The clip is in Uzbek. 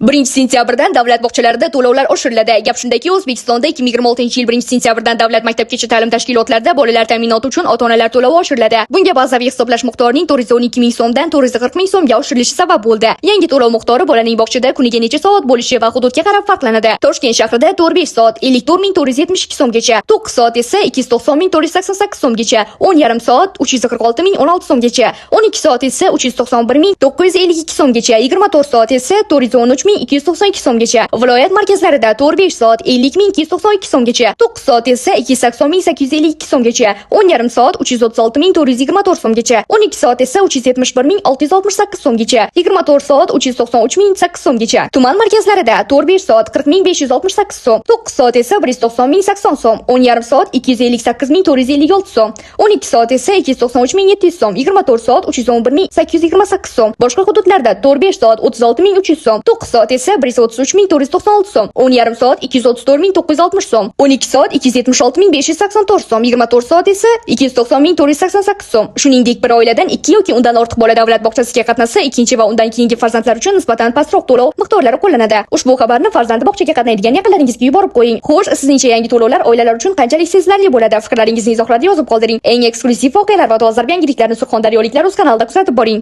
1-sentyabrdan davlat bog'chalarida to'lovlar oshiriladi. Gap shundaki, O'zbekistonda 2026-yil 1-sentyabrdan davlat maktabgacha ta'lim tashkilotlarida bolalar ta'minoti uchun ota-onalar to'lovi oshiriladi. Bunga bazaviy hisoblash miqdorining 412 ming so'mdan 440 ming so'mga oshirilishi sabab bo'ldi. Yangi to'lov miqdori bolaning bog'chada kuniga necha soat bo'lishi va hududga qarab farqlanadi. Toshkent shahrida 4-5 soat 54 472 so'mgacha, 9 soat esa 290 488 so'mgacha, 10,5 soat 346 016 so'mgacha, 12 soat esa 391 952 so'mgacha, 24 soat esa 413 292 so'mgacha. Viloyat markazlarida 4-5 soat 50 292 so'mgacha, 9 soat esa 280 852 so'mgacha, 10,5 soat 336 424 so'mgacha, 12 soat esa 371 668 so'mgacha, 24 soat 393 008 so'mgacha. Tuman markazlarida 4-5 soat 40 568 so'm, 9 soat esa 190 080 so'm, 10,5 soat 258 456 so'm, 12 soat esa 293 700 so'm, 24 soat 311 828 so'm. Boshqa hududlarda 4-5 soat 36 300 so'm, 9 soat esa 133 496 so'm, 10,5 soat 234 960 so'm, 12 soat 276 584 so'm, 24 soat esa 290 488 so'm. Shuningdek, bir oiladan 2 yoki undan ortiq bola davlat bog'chasiga qatnasa, ikkinchi va undan keyingi farzandlar uchun nisbatan pastroq to'lov miqdorlari qo'llanadi. Ushbu xabarni farzandi bog'chaga qatnaydigan yaqinlaringizga yuborib qo'ying. Xo'sh, sizningcha yangi to'lovlar oilalar uchun qanchalik sezilarli bo'ladi? Fikrlaringizni izohlarda yozib qoldiring. Eng eksklyuziv voqealar va dolzarb yangiliklarni Surxondaryoliklar uz kanalida kuzatib boring.